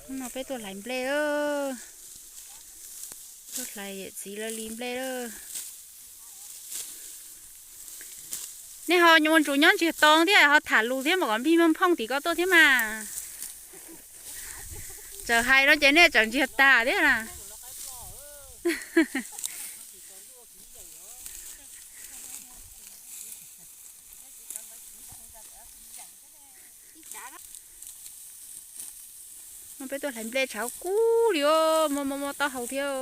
Hnub no peb tuaj hlais nplej, tuaj hlais yawm txiv lawv li nplej lawm. Nej ho ua ntsuas nyob ntsiag to thiab ho tham lus thiab mas kom npig phooj tim ko tuaj thiab mas. Txawm hais no ces nej txawm ntsiag tas thiab na. No peb tuaj hlais nplej tshav kub li os, muaj muaj muaj taub hau thiab.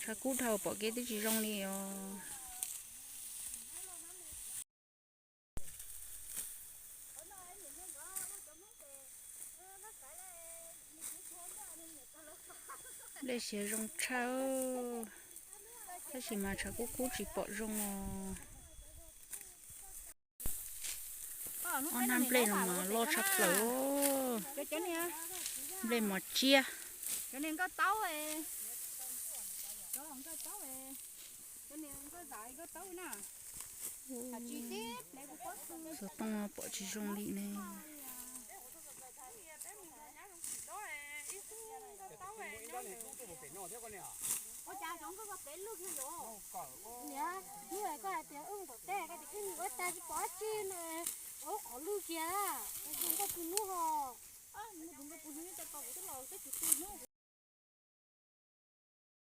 Tshav kub dhau pom kev twb tsis zoo li os. Nplej siav zoo tshaj, tab sis mas tshav kub kub tsis pom zoo os. Ob hnab nplej no mas loj tshaj plaws. Nplej mos tsiab. Xov tooj pom tsis zoo li ne.